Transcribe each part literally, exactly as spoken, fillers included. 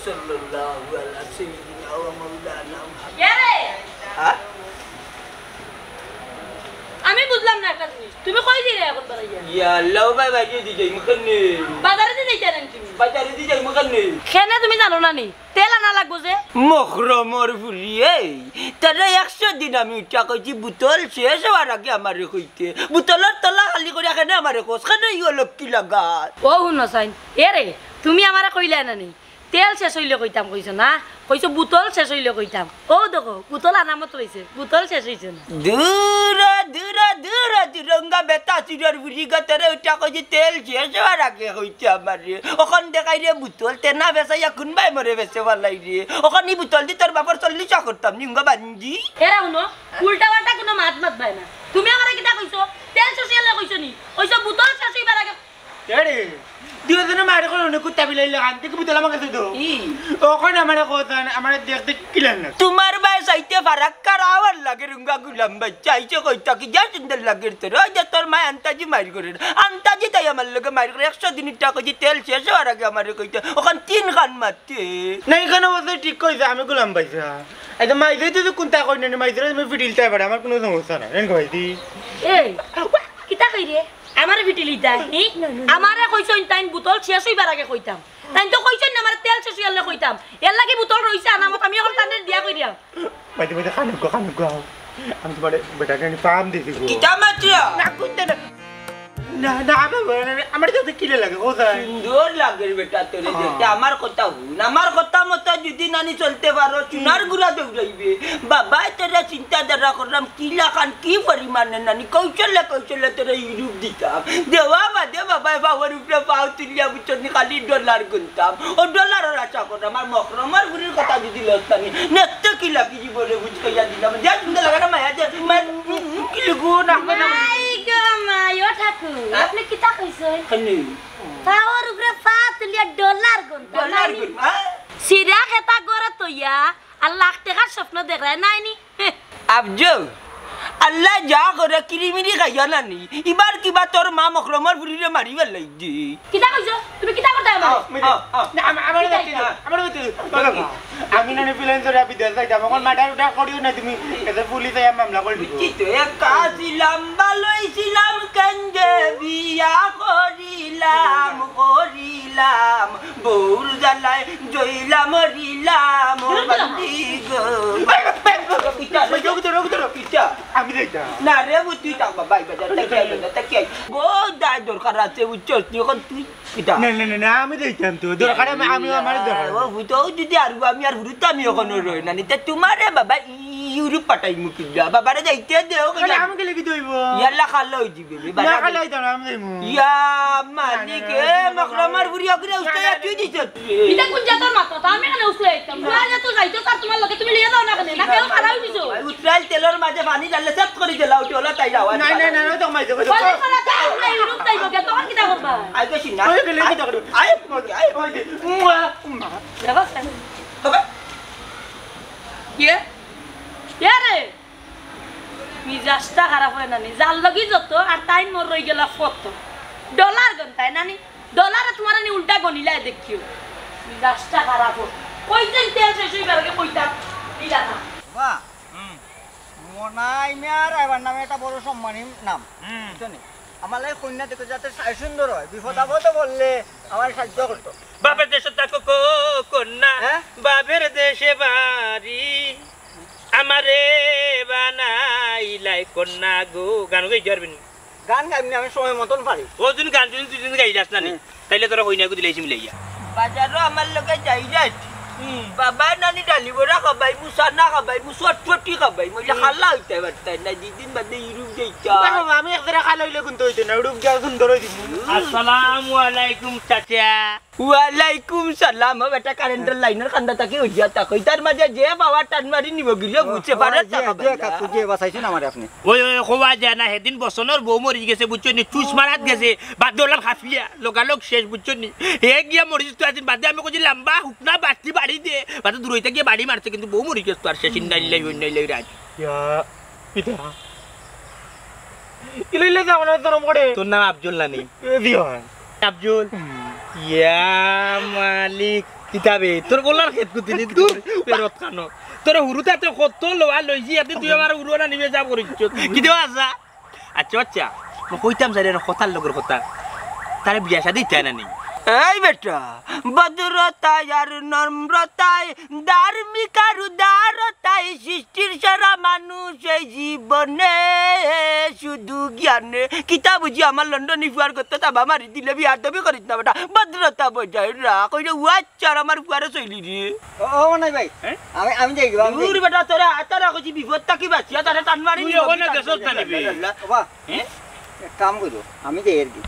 সাল্লাল্লাহু আলা সাইয়্যিদিনা ওয়া মাওলানা মুহাম্মদ। কে রে? হ্যাঁ? আমি বুঝলাম না একটা জিনিস, তুমি কই দিলে এখন বাড়াইয়া? ইয়া আল্লাহ, ভাই, বাজারে দি যাইমু কেনে? বাজারে দি যাইতা নানি তুমি? বাজারে দি যাইমু কেনে? কেনে তুমি জানো না নি? তেল আনা লাগবো যে। মখরমর ফুরি, এই, তোরে একশো দিন আমি উঠা কইছি, বোতল শেষ হওয়ার আগে আমারে কইতে। বোতলর তলা খালি করিয়া কেনে আমারে কস, কেনে ইও লক্ষ্মী লাগাত? ও হুনো চাইন, এ রে, তুমি আমারে কইলায় না নি? তেল শেষ হইলে কইতাম কইছো না, কইছো বোতল শেষ হইলে কইতাম। ও দেখো, বোতল আনামত রইছে, বোতল শেষ হইছে না। দূর, দূর, দূর, দুরঙ্গা বেটা চুরর বুড়ি গতরে উঠা কইছি তেল শেষ হওয়ার আগে কইতে আমারে। অখন দেখাই রে বোতল, তেনা বেচাইয়া কুনবায় মরে বেচে ফালাই রে। অখন ই বোতল দি তোর বাপর চল্লিশা করতাম, নিউঙ্গা বান্দি। এরা হুনো, উল্টা পাল্টা কুনু মাত মাতবায় না। তুমি আমারে কিতা কইছো? তেল শেষ হইলে কইছো নি? কইছো বোতল শেষ হইবার আগে এরে, দুইজনে মারি করে অনেক কুত্তা বিলাইলে কান থেকে বোতল আমার কাছে দো। ই। অখন আমারে কথা, আমারে দেখতে কিলার না। তোমার বায় চাইতে ফারাক্কা রাওয়ার লাগে রুঙ্গা গুলাম বাচ্চা, আইছে কইতা কি যা সুন্দর লাগে তোর। ওই যে তোর মায় আন্তাজি মারি করে, আন্তাজি তাই আমার লগে মারি করে, একশো দিন ইটা কইছি তেল শেষ হওয়ার আগে আমারে কইতে, অখন তিন খান মারতে। না, এখানে বলতে ঠিক কইছে, আমি গুলাম পাইছি। এই তো মাইজে তো কুন্তা কই না, মাইজে আমি ফিটিলতে পারে, আমার কোনো সমস্যা নাই। এন কই দি। এই, কিতা কই রে? আমারে ফিটিলিতা, হি? আমারে কইছইন তাইন বোতল শেষ হইবার আগে কইতাম। তাইন তো কইছইন না আমারে তেল শেষ হইলে কইতাম। এর লাগি বোতল রইছে আনামত, আমি অখন তানরে দিয়া কইরাম। বাইদে, বাইদে, খানুক গো, খানুক গো। আমি তোমারে বেটারে আমি পাম দিছি গো। কিতা মাতরা? না, কইতে না। না, না, আমার, আমার তো কিলে লাগে, কোথায়? সুন্দর লাগে রে বেটা তোরে দেখতে। আমার কথা হুন, আমার কথা মতো যদি নানি চলতে পারো, চুনার গুড়া দৌড়াইবে। বাবায় তোরে চিন্তাধারা করলাম, কি লাখান, কি পরিমাণে নানি, কৌশলে, কৌশলে তোরে ইউরোপ দিতাম। দেওয়া বাদে বাবায় বাবার উপরে পাও তুলিয়া বুঝছনি, খালি ডলার গুনতাম। ও ডলারর আশা করলাম, আর মখরমর বুড়ির কথা যদি লস্তানি, নেত্ত কি লাগি জীবনে বুঝ কইয়া দিলাম। যে সুন্দর লাগে না মায়া, যে মায়া, উম, উম, কি লিখবো না, না, না। মাই গো মাই, ও ঠাকুর, হ্যাঁ? আপনি কিতা কইছেন? খালি। পাওর উপরে পা তুলিয়া ডলার গুনতাম, ডলার মানে? গুন, হ্যাঁ? সিরা খেতা গরত তইয়া আর লাখ টাকার স্বপ্ন দেখরায় নাইনি? আফজল, আল্লায় যা করে কিরিমিরি খাইয়া না নি। ইবার কিবা তোর মা মখরমর ফুরিরে মারি ফালাই দি। কিতা কইছো? তুমি কিতা করতায় আমারে? আও, আও, আও। না, আমা-, আমারে কিতা দেখতে দাও, আমারে দেখতে দাও। বাবা, আমি নানি ফিলেন ধরে বিদেশ যাইতাম। অখন মার্ডার উডার করিও না তুমি। এতে পুলিশ আইয়া মামলা করে দিব। বুঝছি তো, এক কাছিলাম, ভালোই ছিলাম, কেন যে বিয়া করিলাম, করিলাম। বউর জ্বালায় জইলা মরিলাম, ও বান্দি গো। কিতা রে? ওই যে, ওই যে, ওই যে, ওই যে। কিতা? আমি যাইতাম। না রে, ও তুই থাক বাবা, এই বাজার, তাকে আই, বাজার, তাকে আই। বউ দায় দরকার আছে, বুঝছস? তুই অখন তুই কিতা? না, না, না, না, আমি যাইতাম তো। দরকার আমি, আমি আমার দরকার। ও, ও, তো যদি আর আমি আর হুরুত্ব আমি অখন রই না, নিতে তোমারে বাবা, ই-, ইউরোপ পাঠাইমু কিলা? বাবারে যাইতে দেও, আরে, কিলা? আমি গেলে কি দইব? ইয়াল্লা খাল্লা হই যিবে। না, খাল্লা হইতাম না, আমি যাইমু। ইয়া মালিক, না, না, এ না, মখরমর বুড়ি অকরে উস্তাইয়া তুই দিছস। ইটা কোন জাতর মাত? তা আমি এখানে উসলে আইতাম। ইয়া জাতর যাইতো স্যার, তোমার লগে তুমি লিয়ে যাও না কেনে? না, কেউ খারাপ হইছো? ভাই, উতরাইল তেলর মাঝে পানি ঢাললে সেট করি দিলা, উঠে ওলা তাই যাও। না, না, না, না, তো মাই দেবো। বলে করা তাই না, ইউরোপ তাই বলে, তখন কিতা করবা? আই তো সিনা। ওই গেলে আই, কিতা করবো? I, I, I, I. মুয়া, মুয়া। দেখো, স্যার। হবে? কে? কে রে? মিজাজটা খারাপ হয় না নি? যার লগি যত, আর তাইন মোর রই গেলা ফত। ডলার গন্তায় না নি? ডলারে তোমার নি উল্টা গনিলায় দেখিও। মিজাজটা খারাপ হোক। কই যে তেল শেষ হইবার আগে কইতাম, দিলা না। বাবা, হুম। মনাই মিয়ার আইবার নামে একটা বড় সম্মানী নাম। হুম। বুঝছো নি? আমার লাগে কন্যা দেখো যাতে সাই সুন্দর হয়, বিপদ আপদে বললে আমার সাহায্য করতো। বাপের দেশে থাকো কো-, কন্যা, হ্যাঁ? বাপের দেশে বাড়ি, আমারে বানাইলাই কন্যা গো। গান গাইতে পারবি নি? গান গাইবি না, আমি সময় মতন পারি। ও দিন গান যদি দুই দিন গাইলাস না নি, হুম। তাইলে তোরা কইনা গো দিলাইছি মিলাইয়া। বাজারো আমার লগে যাইরাস। হুম। বাবা নানি ডালি বড়া খাবাইমু, সানা খাবাইমু, চটপটি খাবাইমু। ইলা হুম। খালা হইতে পারতাই না, দুই দিন বাদে ইউরোপ যাইতা। বাবা, আমি এক জায়গা খালা হইলে কিন্তু হইতো না, ইউরোপ গিয়া সুন্দর হই দিমু। আসসালামু আলাইকুম চাচা। ওয়ালাইকুম সালাম। ও বেটা, কারেন্টর লাইনর কান্দা তাকে হইয়া তা কই। তার মাঝে যে বাবা টান মারি নিব গিলে ও, বুঝতে ও, পারে যে, তা যে, খাবাইলা। কাকু, যে বাঁচাইছেন আমারে আপনি। ওই, ওই, খোয়া যায় না, সেদিন বসনর বউ মরি গেছে, বুঝছো নি? চুষ মারাত গেছে, বাদে ওলাম হাফিয়া, লগালগ শেষ, বুঝছো নি? হে গিয়া মরি তো একদিন বাদে আমি কইছি, "লাম্বা হুকনা বাটি বাড়ি দে।" বাদে দূর হইতে গিয়ে বাড়ি মারছে, কিন্তু বউ মরি গেছে তো আর শেষ, ইন্না লিল্লাহি ওয়া ইন্না ইলাইহি রাজিউন। ইয়া, পিতা। ইলাইলা যাও না, জনম করে। তোর নাম আফজল না নি? এ, জি হয়। আফজল। হুম। ইয়া মালিক, কিতাবে তোর বলার খেত কুতিনি তোর ফেরত খানো। তোর হুরুতা তো কত লওয়া লইছি, এতে তুই আমার হুরু না নিবে যা করিস। কিতাবে আসা? আচ্ছা, আচ্ছা, মই কইতাম যাই রে, কথার লগর কথা। তারে বিয়া শাদি ইতা না নি? এই বেটা, ভদ্রতায় আর নম্রতায়, ধার্মিক আর উদারতায়, সৃষ্টির সেরা মানুষ এই জীবনে শুধু জ্ঞানে। কিতা বুঝি আমার লন্ডনী ফুয়ার গত্ত তাবা মারি দিলে, বিয়াদবি করিস না বেটা, ভদ্রতা বজায় রাখ। ওই রে, ও আচ্ছা, আর আমার ফুয়ারে চইলি রে। ও, ও নাই ভাই, হ্যাঁ? আমি, আমি যাই গো, আমি যাই। দূর বেটা, তোরা, তোরা কইছি বিপদ থাকি বাঁচিয়া, তারে টান মারি তুই নিব, ওখানে বিপদ গেছত থাকি না নিবি। বাঁচিয়া। বাবা, হ্যাঁ? এক কাম করো, আমি যাই আর কি।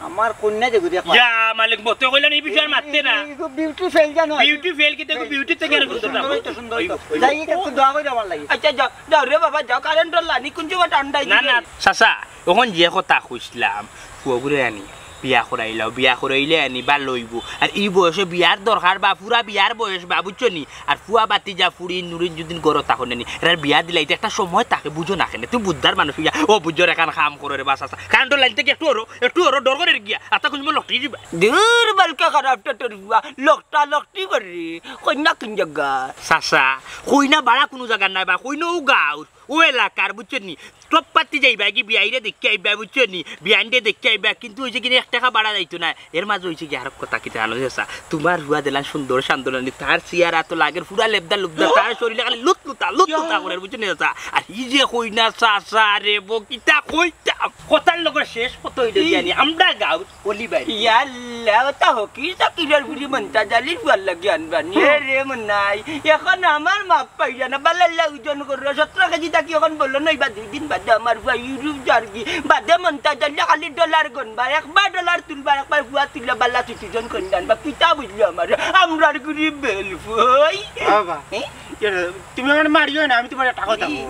আমার কন্যা দেখো, দেখো। ইয়া মালিক, মতে কইলাম এই বিষয়ে আর মাততে না। এই, এই, এই বিউটি ফেল জানো? বিউটি ফেল কিতা, বিউটি থেকে আর করতে না। সুন্দর তো, সুন্দর তো। যাই, একটু দোয়া করে আমার লাগি। আচ্ছা, যাও, যাও রে বাবা, যাও, কারেন্টর লাইন কোন সময় টান দেয় না, দিবে? না। চাচা, অখন যে কথা কইছিলাম, ফুয়াগুরে আনি, বিয়া করাইলাও, বিয়া করাইলে আনি বা লইবো। আর ই বয়সে বিয়ার দরকার বা, পুরা বিয়ার বয়স বা, বুঝছো নি? আর ফুয়া বাতি যা ফুড়ি নুরিন যুদিন গরো তা হনে নি, এরার বিয়া দিলাইতে একটা সময় থাকে, বুঝো না কেনে? তুমি বুঝদার মানুষ অইয়া, ও বুঝছো রে, কান কাম করো রে বা চাচা। কারেন্টর লাইন থেকে একটু ওরো, একটু ওরো, ডর করে গিয়া, আতা কুঞ্জ লটি দিবা। দূর বালকা খারাপ টেটর ফুয়া, লকটা লকটি করে, কইনা কোন জাগা? চাচা, কইনা বাড়া কুনু জাগার নাই বা, কইনা ও গাঁওর। ও এলাকার, বুঝছো নি? টপ পাতি যাইবা কি বিয়াইরে দেখি আইবা, বুঝছো নি? বিয়ানরে দেখি আইবা, কিন্তু ওই যে কিনা এক টেকা বাড়া যাইতো না। এর মাঝে হইছে কি আরক কথা কিতা জানো চাচা? তোমার হুয়া দিলাম সুন্দর সান্দর আনি, তার চেহারা তো লাগের পুরা লেবদা লুবদা, তার শরীরে খালি লুত লুতা, লুত লুতা করে, বুঝছো নি চাচা? আর ই যে কইনা চাচা রে, বকিতা কইতাম। কথার লগর শেষ কত হইল জানি, আমরা গাঁও অলি বাড়ি। ইয়াল্লা, ওটা হকি সাকিরের বুড়ি মন্তাজ আলীর ফুয়ার লাগি আনবানি। এ রে মনাই, এখন আমার মাপ পাইলা না, বালাল্লা ওজন করো, সতেরো কেজি থাকি এখন বলো নই বা দুই দিন বাদে আমার ফুয়া ইউরোপ যারগি, বাদে মন্তাজ আলী খালি ডলার গনবা, একবার ডলার তুলবা, একবার ফুয়া তুললে বালা সিটিজেন কন্যা আনবা, কিতা বুঝলো আমার, আমরার গুড়ি বেল ফুয়াই। বাবা, এ? এ, তুমি আমার মারিও না, আমি তোমার একটা কথা কই।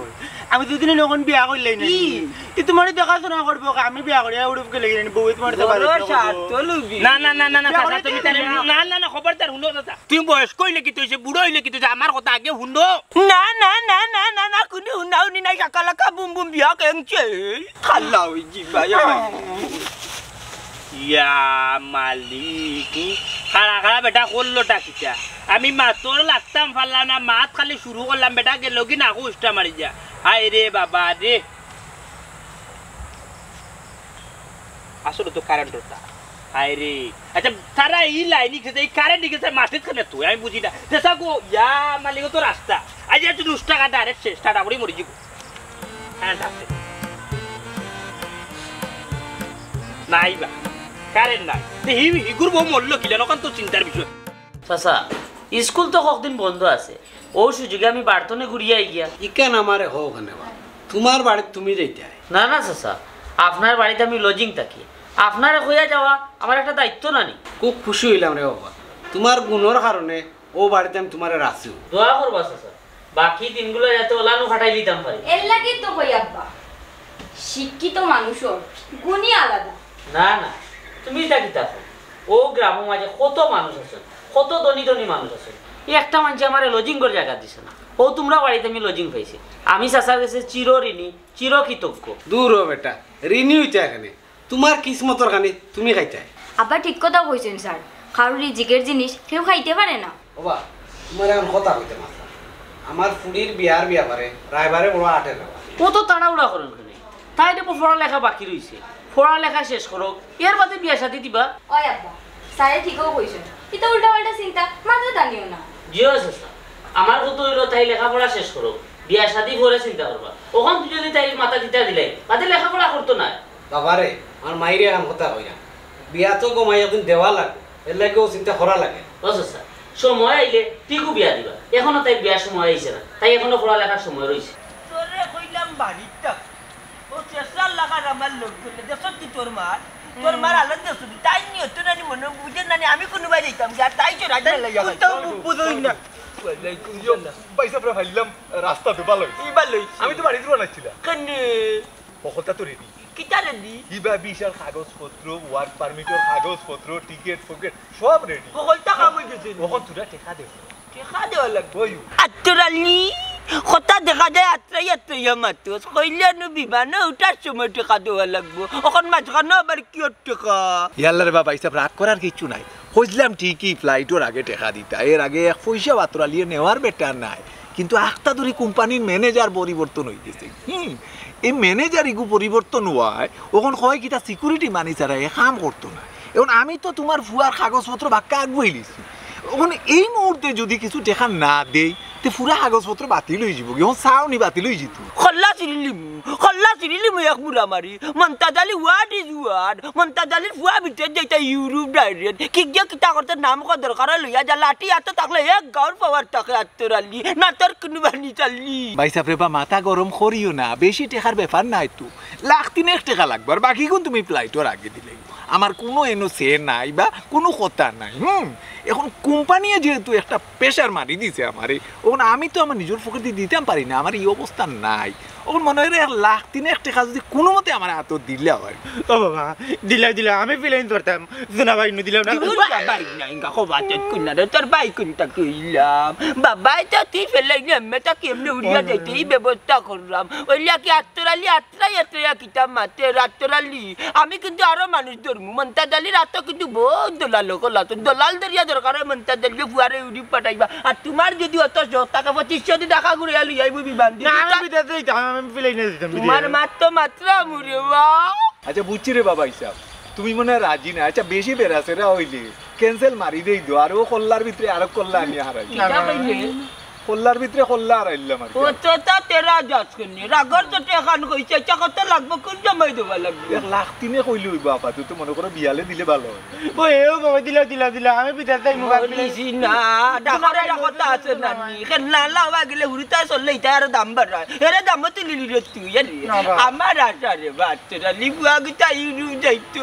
আমি দুদিন নখন বিয়া করলাই না। কি? এ তোমার দেখাশোনা করবো, আমি বিয়া করি, আর উড়ুপ গেলে গিয়ে বউ তোমার দেখাশোনা করবো। না, না, না, না, না, বিয়া চাচা, করে তুমি তাহলে না, না, না, খবরদার হুনো চাচা। তুমি বয়স্ক হইলে কি তুই, বুড়ো হইলে কি তুই, আমার কথা আগে হুনো। না, না, না, না, না, না, কোনো হুনাহুনি নাই, কাকা লাকা বুম বুম বিয়া কেংছে। খাল্লা হই জি ভাই। ইয়া মালিক, খাড়া খাড়া বেটা করলো টাকিটা। আমি মাতর লাগতাম পারলাম না, মাত খালি শুরু করলাম, বেটা গেল কি না উষ্টা মারি যা। হায় রে বাবা রে। আসলে তো কারেন্টর তার। হায় রে। আচ্ছা, তারা এই লাইনে গেছে, এই কারেন্ট গেছে, মাটিত কেনে তুই? আমি বুঝি না। দেশা গো, ইয়া মালিক, ও তো রাস্তা। আজ একটু নুষ্টা কাটা, আরে শেষ, টাটা পড়ি মরি যাবো। কারেন্ট আছে। নাই বা, কারেন্ট নাই। তে হি, হিগুর বউ মরলো কিলা, অখান তো চিন্তার বিষয়। চাচা, স্কুল তো কতদিন বন্ধ আছে, ও সুযোগে আমি বাড়তনে ঘুরিয়া আই গিয়া। ইকান আমারে হো কেনে বা, তোমার বাড়িত তুমি যাইতায়। না, না চাচা, আপনার বাড়িত আমি লজিং থাকি, আপনারে কইয়া যাওয়া আমার একটা দায়িত্ব না নি? খুব খুশি হইলাম রে বাবা, তোমার গুণর কারণে ও বাড়িত আমি তোমারে রাখছি। দোয়া করবা চাচা, বাকি দিনগুলা যাতে অলানো কাটাই দিতাম পারি। এর লাগি তো কই আব্বা, শিক্ষিত মানুষর গুণই আলাদা। না, না, তুমি ইতা কিতা কও? ও গ্রামর মাঝে কত মানুষ আছইন, কত ধনী ধনী মানুষ আছইন। এই একটা মানষে আমারে লজিং ঘর জাগা দিছে না। ও তোমরা বাড়িত আমি লজিং পাইছি। আমি চাচার গেছে চির ঋণী, চির কৃতজ্ঞ। দূর হ বেটা, ঋণী হইতে এখানে। তোমার কিসমতর খানি তুমি খাইতায়। আব্বা ঠিক কথা কইছইন স্যার, কারোর রিজিকের জিনিস কেউ খাইতে পারে না। ওবা, তোমার এখন কথা কইতে মাত্র। আমার ফুড়ির বিয়ার ব্যাপারে রায়বারে বড় আটের ব্যাপার। ও তো তাড়াহুড়া করেন কেনে? তাই তো পড়ালেখা বাকি রইছে, পড়ালেখা শেষ করুক, এর বাদে বিয়া শাদি দিবা। ওই আব্বা, স্যারে ঠিকও কইছইন, ইতা উল্টা পাল্টা চিন্তা মাথাত আনিও না। জি অয় চাচা, আমার কথা হইল তাই লেখাপড়া শেষ করুক, বিয়া শাদি পরে চিন্তা করবা। অখন তুই যদি তাই মাথা দিতা দিলাই, বাদে লেখাপড়া করতো না। বাবারে, আমার মাইরে এখন কথা কইলাম, বিয়া তো গো মাই এখন দেওয়া লাগে, এর লাগে ও চিন্তা করা লাগে। ও চাচা, সময় আইলে ঠিকও বিয়া দিবা, এখনো তাই বিয়ার সময় আইছে না, তাই এখনো পড়ালেখার সময় রইছে। তোরে কইলাম বাড়ির থাক, ও চেষ্টার লাগার আমার লোক করলে, দেখছত কি তোর মার? তোর মার আলাদা দেখছত, তাই নিয়ে তো নানি মনে বুঝে নানি, আমি কোনো বাড়ি যাইতাম কি, আর তাই চোর আজ তাই লাগে। বুঝই না। ওয়ালাইকুম সালাম। ভাই সাহেব, ভাইলাম, রাস্তা তো ভালোই। কি ভালোই? আমি তো বাড়ি দূর আনাইছিলাম। কেনে? হকলতা তো রেডি। কিতা রেডি? ইবা ভিসার কাগজপত্র, ওয়ার্ক পারমিটর কাগজপত্র, টিকিট ফকেট সব রেডি। হকলতা কাম হই গেছে নি? অখন তোরা টেকা দে। টেকা দেওয়া লাগবো। ওই। আত্তর আলী, কথা দেখা যায় আত্রাই আত্রাইয়া মাতুস। কইলে নু বিমানে উঠার সময় টেকা দেওয়া লাগবো। অখন মাঝখানে আবার কিয়র টেকা? ইয়াল্লা রে বাবা, ইসাব রাগ করার কিচ্ছু নাই। কইছলাম ঠিকই, ফ্লাইটর আগে টেকা দিতা, এর আগে এক পয়সা আতর আলীয়ে নেওয়ার বেটা নাই। কিন্তু আখতা ধরি কোম্পানির ম্যানেজার পরিবর্তন অইগেছে। হুম, এই ম্যানেজার ইগু পরিবর্তন অওয়ায় অখন কয় কিতা সিকিউরিটি মানি ছাড়া এ কাম করতো না। এখন আমি তো তুমার ফুয়ার কাগজপত্র বাক্কা আগুয়াইলিছি। অখন এই মুহূর্তে যুদি কিছু টেকা না দেই, তে পুরা কাগজপত্র বাতিল অইযিবো। অখন চাওনি বাতিল অইযিতো। খল্লা চিরিলিমু, খল্লা চিরিলিমু এক মুড়া মারি। মন্তাজ Ali, what is what? Montaj আলীর ফুয়া বিদেশ যাইতা ইউরোপ direct। কিগিয়ে কিতা করতে নাম কর দরকার অয় লইয়া যা, লাঠি আতো থাকলে এক গাউর পাওয়ার থাকে আতর আলী। না তোর কুনু বানি চাল্লি। ভাইসাব রেবা, মাথা গরম করিও না, বেশি টেকার ব্যাপার নায় তো। লাখ তিনেক টেকা লাগবো, আর বাকিগুন তুমি ফ্লাইটর আগে দিলে। আমার কুনু এনো সে নাই বা কুনু কথা নাই। হুম, এখন কোম্পানিয়ে যেহেতু একটা প্রেশার মারি দিছে আমারে, অখন আমি তো আমার নিজর পকেটদি দিতাম পারি না, আমার ই অবস্থা নাই। অখন মনো অয় এক লাখ তিনেক টেকা যুদি কুনুমতে আমার আতো দিলা অয়। ও বাবা, দিলাও দিলাও, আমি ফিলাইন ধরতাম। সোনা ভাই, নু দিলাও না। তোর বাবাই নাই গা, খোবা চোদ কুন্না রে, তোর ভাই কুন্তা কইলাম। বাবাই তো তুই ফেলাই নি, এমনে তা কেমনে উড়িয়া যাইতে, এই ব্যবস্থা করলাম। অইলা কি আতর আলী আতরাই আতরাই কিতা মাতে, আতর আলী। আমি কিন্তু আরো মানুষ ধরমু, মন্তাজ আলীর আতো কিন্তু বউত দলাল অকল আতো। দলাল ধরিয়া দরকার অয় মন্তাজ আলীর ফুয়ারে ইউরোপ পাঠাইবা। আর তুমার যুদি অত শখ থাকে, পঁচিশশো দি ঢাকা ঘুরে লইয়া আইবো বিমান দি। না, আমি বিদেশ যাইতাম, আমি ফিলাই না দিতাম, তুমার বিদেশ। মাত তো মাতরাম রে বা। আচ্ছা, বুঝছি রে বাবা হিসাব, তুমি মনে অয় রাজি না। আচ্ছা, বেশি বেড়াছেড়া অইলে cancel মারি দেই দো, আর ও কল্লার ভিতরে আরো কল্লা আনিয়া হারাই। না, কিতা না। কইলে? কল্লার ভিতরে কল্লা হারাইলাম আর কি। ও তো তা তেরা যাস কেনে? রাগর তো টেকান কইছে, আচ্ছা, কত লাগবো, কুন সময় দেওয়া লাগবো? এক লাখ তিনে কইলে অইবো আপাতত, মনে করো বিয়ালে দিলে ভালো অয়। ও, এও বাবা, দিলাও, দিলাও, দিলাও, আমি বিদেশ যাইমু, বাবা, বলিস না, ডাকরে ডাকতা আছে না নি? কেন না, লাওয়া গেলে হুড়িতা চললে ইতা আরো দাম বাড়ায়। এরে দামও তুলিলি রে তুই, এরে। না, বাবা। আমার আশা রে, বাচ্চারা, লিবুয়া গুতা ইউরোপ যাইতো।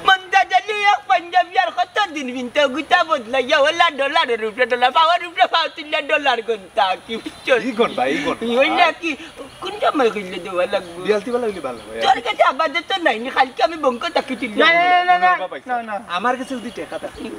মন্তাজ আলী এক পাঞ্জাবি আর কত দিন বিনতো গুতা বদলাইয়া, ওলা ডলারের উপরে ডলার, পাওয়ার উপরে পাও তুললে ডলার গন্তা, কি বুঝছো? ই গন ভাই, ই গন ওই ভাই। নাকি, কোন সময় কইলে দেওয়া লাগবো? বিয়ালতি বেলা অইলে ভালো অয়। তোর কাছে আপাতত নাই নি, কালকে আমি বঙ্ক থাকি তুললে না, না, না, না, না, বাবা, না, না। আমার কাছে যুদি টেকা থাকে,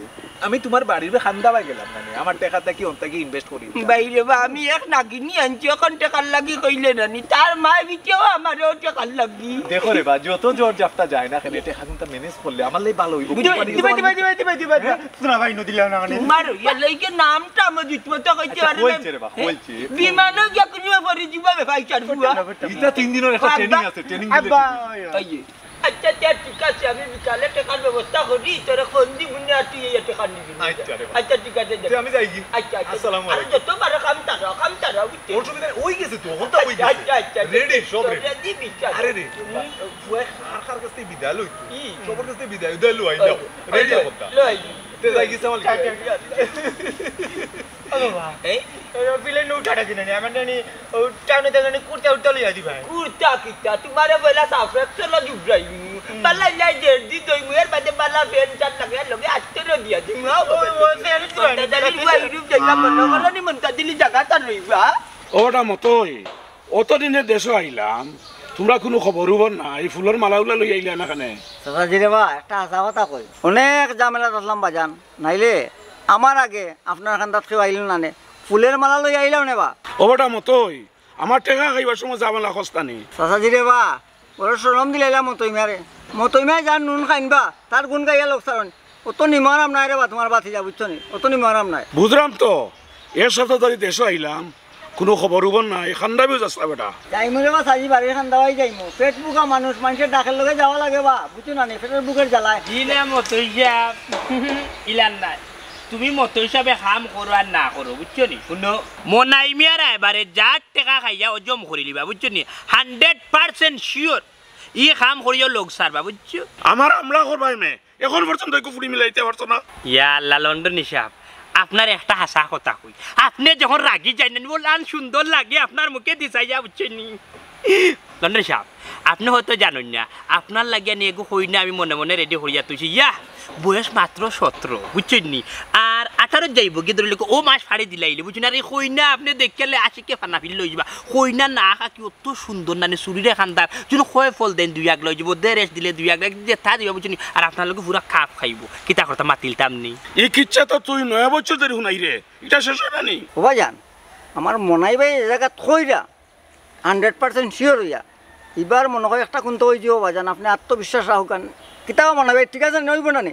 আমি তুমার বাড়ির খান্দাবায় গেলাম না নি, আমার টেকাটা কি অন্তাকি invest করি দিতাম। বাইরে বা, আমি এক নাগিনি আনছি, অখন টেকার লাগি কইলে না নি, তার মায় বিকেও আমারও টেকার লাগি। দেখো রে বা, যত ঝড় ঝাপটা যায় না কেনে, টেকা কিন্তু manage করলে আমার লাগি ভালো অইবো। দিবা, কোম্পানি দিবা, যখন দিবা, দিবা, দিবা, দিবা, দিবা। হ্যাঁ? সোনা ভাই, নদী লেও না কেনে? তোমার ইয়া লইকে নামটা আমার দিত মতো কইতে আচ্ছা, পারে না। কইছে রে বা, এ? কইছে। বিমানও গিয়া কুনু পরে দিবা বে ভাই চার ফুয়া। ইটা তিন দিনর একটা বাবা। Training আছে, training দিলে আব্বা, ঠিক। ওই, ওই। এই যে। আচ্ছা, আচ্ছা, ঠিক আছে, আমি বিকালে টেকার ব্যবস্থা করি, তোরে ফোন দিমু নে, আর তুই এই টেকা নিবি নে। আচ্ছা রে বাবা। আচ্ছা, ঠিক আছে, যা। তে আমি যাই কি? আচ্ছা, আচ্ছা। আসসালামু আর আলাইকুম। যত পারো কাম তারা, কাম তারা, বুঝছো? অসুবিধা নাই, অই গেছে তো, অখন তো অই গেছে। আচ্ছা, আচ্ছা, আচ্ছা। Ready, সব ready। তোরা দিবি, চল। আরে রে, হুম। বাবা, ফুয়া কার কার কাছে বিদায় লইতো? হুম। সবর কাছে বিদায়, বিদায় লই, আইলো। ওই, ready ওই, অখন তা। লই। তে যাই গেছে আমার আচ্ছা, আচ্ছা, আচ্ছা। ও বাবা। এই? ওই, ওই, বিলে নোট আটা দিন নি, আমার জানি, ও, টাউনে তো জানি কুর্তা উর্তা লইয়া দিবা। কুর্তা কিতা? তোমারে পয়লা সাফেক চলো জুবরাইমু। হুম। বালা ইলাই দের দি দইমু, এর বাদে বালা প্যান্ট শার্ট লাগাই লগে আত্তরও দিয়া দিমু। ও, ও, ও, প্যান্ট দিবা নি? মন্তাজ আলীর বুয়া ইউরোপ যাইবা, মনে করো নি মন্তাজ আলীর জাগাত আর রইবা। ওটা মতোই, অতদিনে দেশো আইলাম, তোমরা কুনু খবর উবর নাই, ফুলর মালা উলা লই আইলা না কেনে? চাচাজি রে বা, একটা হাছা কথা কই, অনেক ঝামেলাত আছলাম বাজান, নাইলে আমার আগে আপনার খান্দাত কেউ আইলো না নে, ফুলের মালা লই আইলাম নে বা। ও বেটা মতই, আমার টেকা খাইবার সময় ঝামেলা খস্তানি। চাচাজি রে বা, বড় শরম দিলাইলা মতই মিয়ারে। মতই মিয়া যার নুন খাইন বা, তার গুণ গাইয়া লোক সারন। অত নিমারাম নাই রে বা, তোমার বাতি যা বুঝছো নি? অত নিমারাম নাই। বুঝলাম তো, এক সপ্তাহ ধরি দেশো আইলাম, কুনু খবর উবর নাই, খান্দাবিও যাস না বেটা। যাইমু রে বা, চাচাজি বাড়ির খান্দাবাই যাইমু। পেট ভুকা মানুষ, মানষের ডাকের লগে যাওয়া লাগে বা, বুঝছো না নি? পেটের ভুকের জ্বালায়। জি না মতই সাব, ইলান নাই। তুমি মতই সাবে কাম করো আর না করো, বুঝছো নি? হুনো, মনাই মিয়ার এবারে যার টেকা খাইয়া অজম করিলিবা, বুঝছো নি? Hundred percent sure। ই কাম করিও লোক সারবা, বুঝছো? আমার আমলা করবায় মে, এখন পর্যন্ত একটু ফুড়ি মিলাইতে পারছো না। ইয়া আল্লাহ, লন্ডনী সাব, আপনার একটা হাছা কথা কই, আপনে যখন রাগি যাইন না, বলান সুন্দর লাগে আপনার মুখে দিশাইয়া, বুঝছইন নি? লন্ডনী সাব, আপনে হয়তো জানইন না, আপনার লাগিয়া নি এগু কইনা আমি মনে মনে ready করিয়া থইছি। ইয়া, বয়স মাত্র সতেরো, বুঝছইন নি? আর আঠারো যাইবো গি, ধরিলিউক্কা, অউ মাস ফাড়ি দিলাইলে, বুঝছইন? আর ই কইনা আপনে দেখিয়ালে আশিকে ফানাফিল লইযিবা। কইনা না কাকি অত সুন্দর নানি, চুরিরে খান্দার, যেন কয় ফল দেন দুই আগলা অইযিবো, দেড় এস দিলে দুই আগলা, যেতা দিবা, বুঝছইন নি? আর আপনার লগে পুরা খাপ খাইবো। কিতা করতা, মাতিলতাম নি? ই কিচ্ছা তো তুই নয়া বছর ধরি হুনাইরে, ইটা শেষ অয় না নি? ও ভাইজান, আমার মনাই ভাই এ জাগাত কইরা, hundred percent sure অইয়া। ইবার মনো কয় একটা কুন্তা অইযিবো ভাইজান, আপনে আত্মবিশ্বাস রাখউক্কা। কিতাবা মনাই ভাই, ঠিক আছে নি, অইবো না নি?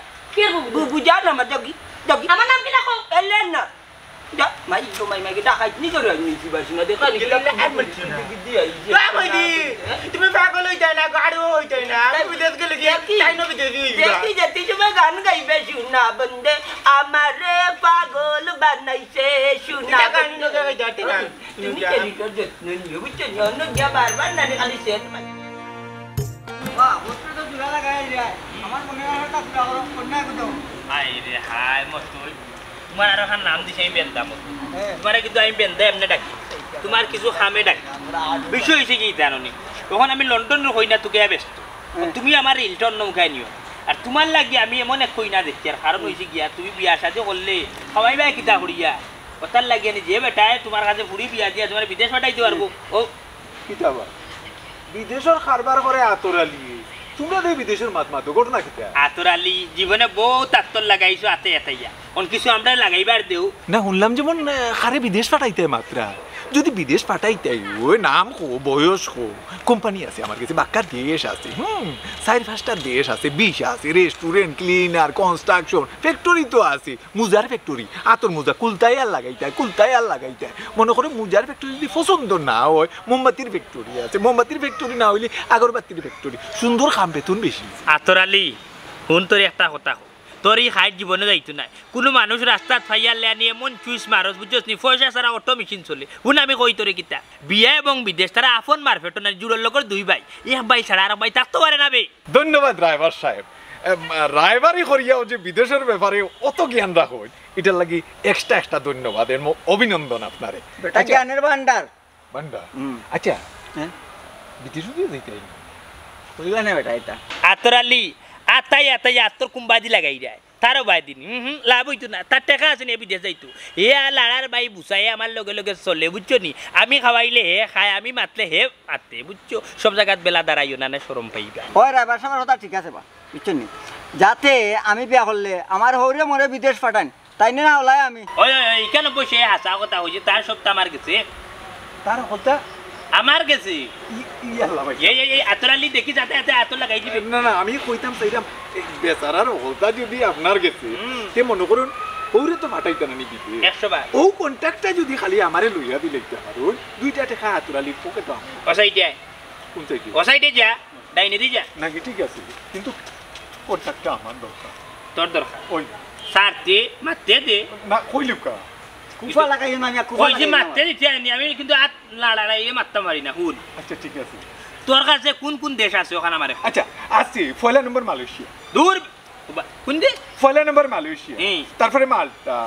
কিতা কইবো? বু-, বুঝাও না আমার, যাও গি, যাও গি। আমার নাম কিতা কও? এলে না। যা, মাই গো, মাই, মাই গো, ডাকাইত নি করে আমি নিছি বাসি না, দেখা নি, গেলে কিলা আর মারছি না। দেখি দিয়া আইছে। যা, কই দি? তুমি পাগল অইতায় না, গাড়ু অইতায় না। আমি বিদেশ গেলে কি, দেখি, তাই না বিদেশি অইবা? দেখি, যেতে সময় গান গাইবে, সোনা বন্দে, আমারে পাগল বানাইছে, সোনা এটা গান বন্দে। গাইতে না। তুমি যা। কেন তোর যত্ন নিও, বুঝছো নি? অন্য গিয়া বারবার নানি খালি সেট বাজে। বাহ, বসতে তো জোড়া লাগাই যায়। আমার মনে হয় ওটা পুরা করো, কন্যা একদম। হায় রে হায়, মস্ত হই। তোমার আরো খান নাম দিছে আমি বেন্দা মতো। হ্যাঁ। তোমারে কিন্তু আমি বেন্দা এমনে ডাকি। তোমার কিছু খামে ডাকি। বিষয় হইছে কি জানো নি? তখন আমি লন্ডনর কইনা তুকাইয়া ব্যস্ত। হ্যাঁ। তুমি আমার ইলটন নৌকায় নিও। আর তোমার লাগি আমি এমন এক কইনা দেখছি, আর কারণ হইছে গিয়া, তুমি বিয়া শাদী করলে, সবাই ভাই কিতা করিয়া? অতার লাগি আনি যে বেটায় তুমার কাছে ফুড়ি বিয়া দিয়া তুমারে বিদেশ পাঠাইতো পারবো। ও কিতা বা? বিদেশর কারবার করে আতর আলী। তুমরা যে বিদেশর মাত মাতো, ঘটনা কিতা? আতর আলী, জীবনে বউত আতর লাগাইছো আতে আতাইয়া। অন কিছু আমরারে লাগাইবার দেও। না, হুনলাম যেমন, আহ, কারে বিদেশ পাঠাইতায় মাতরা। যুদি বিদেশ পাঠাইতায়, অউ নাম কও, বয়স কও। কোম্পানি আছে আমার গেছে, বাক্কা দেশ আছে। হুম, চাইর পাঁচটা দেশ আছে, ভিসা আছে, restaurant, cleaner, construction, factory তো আছে। মুজার factory, আতর মুজা, কুলতায় আর লাগাইতায়, কুলতায় আর লাগাইতায়। মনো করো মুজার factory যুদি পছন্দ না অয়, মোমবাতির factory আছে, মোমবাতির factory না অইলে আগরবাতির factory। সুন্দর কাম, বেতন বেশি। আতর আলী, হুন তোরে একটা কথা কই। তোর ই খাইট জীবনে যাইতো নায়। কুনু মানুষ রাস্তাত পাইয়ারলে আনি এমন চুইস মারস, বুঝছস নি? পয়সা ছাড়া অটো মেশিন চলে। হুন আমি কই তোরে কিতা। বিয়া এবং বিদেশ তারা আপন মারফেটো নায়, জুড়র লগর দুই ভাই। এক ভাই ছাড়া আরক ভাই থাকতো পারে না বে। ধন্যবাদ ড্রাইভার সাহেব। এম, ড্রাইভারি করিয়াও যে বিদেশর ব্যাপারে অত জ্ঞান রাখইন, ইটার লাগি extra extra ধন্যবাদ এবং অভিনন্দন আপনারে। বেটা আচ্ছা। জ্ঞানের ভান্ডার। ভান্ডার? হুম। আচ্ছা, হ্যাঁ? বিদেশ উদেশ যাইতায় নি? কইলা না বেটা ইতা। আতর আলী, আতাই আতাই আতর কুম্বাদি লাগাই যায়। তারও বায় দিন। হুম, হুম, লাভ অইতো না। তার টেকা আছে নি বিদেশ যাইতো। হে আর লাড়ার বাই বুঝায়, আমার লগে লগে চলে, বুঝছো নি? আমি খাওয়াইলে হে খায়, আমি মাতলে হে মাতে, বুঝছো? সব জাগাত বেলা দাঁড়াইও না, না শরম পাইবা। ওই ড্রাইভার সাহেবর কথা ঠিক আছে বা, বুঝছো নি? যাতে আমি বিয়া করলে আমার হউরে মোরে বিদেশ পাঠাইন, তাইন না অলায় আমি। ওই, ওই, ওই, ইখানো বইছে হাছা কথা কইছে, তার সবতা আমার গেছে। তার হকলতা? আমার গেছে। ই-, ই আল্লাহ ভাই। এই, এই, এই, আতর আলী দেখি যাতে, যাতে আতর লাগাই দিবে। না, না, আমি কইতাম চাইরাম, এই বেচারার হকলতা যুদি আপনার গেছে, হুম। তে মনো করুন, হউরে তো পাঠাইতা না নি বিদেশ। একশো বার। অউ contract টা যুদি খালি আমারে লইয়া দিলাইতা পারইন, দুইটা টেকা আতর আলীর পকেটো আমার। ও সাইডে আয়। কোন সাইডে? ও সাইডে যা, ডাইনেদি যা। না, কি ঠিক আছে, কিন্তু contract টা আমার দরকার। তোর দরকার? ওই। স্যার, তে, মারতে দে। না, কইলিউক্কা। কুফা লাগাইও না, মিয়া, কুফা ওই যে লাগাইও না। মারতে দিতে আনি, আমি কিন্তু আর লাড়াড়াই মারতাম পারি না, হুন। আচ্ছা, ঠিক আছে। তোর কাছে কোন কোন দেশ আছে অখান আমারে? আচ্ছা, আছে, পয়লা নম্বর মালয়েশিয়া। দূর, বা-, কোন দেশ? পয়লা নম্বর মালয়েশিয়া। হুম। তারপরে মাল্টা।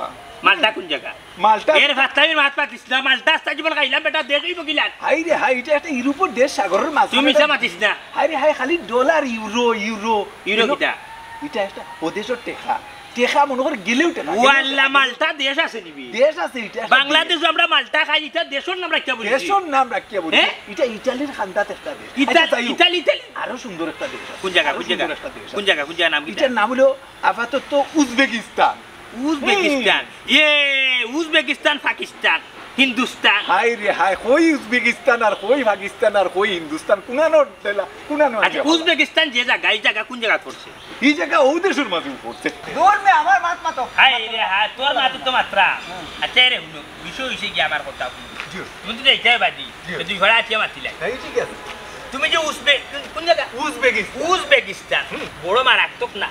মাল্টা কোন জাগা? মাল্টা। এর ফাস্তামি মাত পাতিস না, মাল্টা আস্তা জীবন খাইলাম বেটা, দেশ অইবো কিলান। হায় রে হায়, ইটা একটা ইউরোপর দেশ, সাগরর মাঝখানো। তুই মিছা মাতিস না। হায় রে হায়, খালি ডলার, ইউরো, ইউরো। ইউরো কিতা? ইটা একটা অউ দেশর টেকা। টেকা মনো কর গেলেও টেকা, ও গেলেও আল্লাহ, টেকা। মাল্টা দেশ আছে নি বে? দেশ আছে, ইটা একটা বাংলাদেশো দেশ। আমরা মাল্টা খাই, ইটা দেশর নাম রাখিয়া বলি। দেশর নাম রাখিয়া বলি। হ্যাঁ? ইটা ইটালির খান্দাত একটা দেশ। ইটা-, আচ্ছা, যাই হোক। Italy, Italy. আরো সুন্দর একটা দেশ আছে। কোন জাগা, আরো কোন সুন্দর জাগা? একটা দেশ কোন আছে। জাগা, কোন জাগা? নাম কিতা? ইটার নাম অইলো আপাতত উজবেকিস্তান। উজবেকিস্তান। হুম। এ, উজবেকিস্তান, পাকিস্তান, হিন্দুস্তান। হায় রে হায়, কই উজবেকিস্তান আর কই পাকিস্তান আর কই হিন্দুস্তান, কুনানো ঠেলা, কুনানো আচ্ছা, আইয়া উজবেকিস্তান যে জাগা, ই জাগা কোন জাগাত পড়ছে? ই জাগা অউ দেশর মাঝেউ পড়ছে। দূর বে, আমার মাত মাতো। হায় রে হায়, তোর মাতো তো মাতরা। হুম। আচ্ছা, এরে হুনো, বিষয় অইছে গিয়া আমার কথা হুনো। জি। তুমি তো যাইতায় বাদী, জি। তো দুই ঘোড়া আছিয়া মাতিলাই। হ্যাঁ, ঠিক আছে। তুমি যে উজবে-, কোন, কোন জাগা? উজবেকিস্তান। উজবেকিস্তান। হুম। বড় মারাত্মক না?